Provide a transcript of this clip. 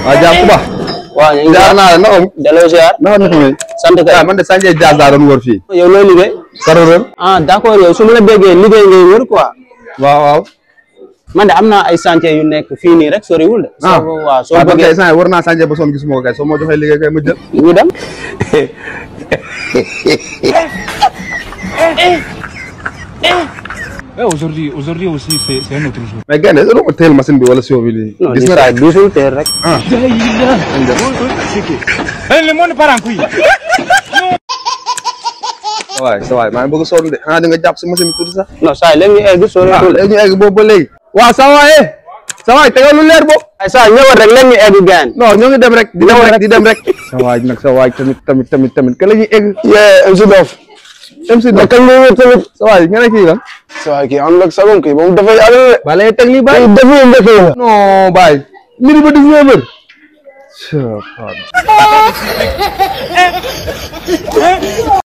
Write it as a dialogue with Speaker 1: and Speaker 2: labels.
Speaker 1: waaw jàpp ba.
Speaker 2: waaw ñu ngi
Speaker 1: jaar naa la naka.
Speaker 2: delloo ziar.
Speaker 1: naka naka muy.
Speaker 2: sant kay.
Speaker 1: man de Sanjay Diaz laa doon wër fii.
Speaker 2: yow looy liggéey.
Speaker 1: Karorër.
Speaker 2: ah d'accord yow su ma la déggee liggéey ngay wër quoi.
Speaker 1: waaw waaw.
Speaker 2: man de am naa ay chantier yu nekk fii nii rek soriwul de. waaw soo bëggee
Speaker 1: kay war naa Sanjay ba sonn gisuma ko kay soo ma joxee liggéey kay ma jël.
Speaker 2: ñu dem.
Speaker 3: Aujourd'hui aussi, c'est un autre jour.
Speaker 1: mais gars est-ce que ma teel machine bi wala sio bi lii.
Speaker 2: non
Speaker 1: gis nga daal
Speaker 2: duusul teel rek.
Speaker 3: Le monde part en couille.
Speaker 1: sa waay maa ngi bëgg a sonn de xanaa di nga jàpp si machine bi tuuti sax.
Speaker 2: non saa yi léegi ñu egg soriwul.
Speaker 1: léegi ñu egg boobu ba léegi. waaw sa waay tegal lu leer boobu.
Speaker 2: ay saa ñëwal rek léegi ñu egg gaan.
Speaker 1: non ñoo ngi dem rek di dem rek. sa waay nag sa waay tamit ka la ñuy egg.
Speaker 2: MC Dof.
Speaker 1: MC Dof
Speaker 2: kañ la ñuy tamit.
Speaker 1: sa waay nga ne kii lan.
Speaker 2: sa waay kii am na sagom kii moom dafay alal.
Speaker 1: ba lay teg lii bàyyi.
Speaker 2: dafay njëkk la.
Speaker 1: non bàyyi. midi ba 19h.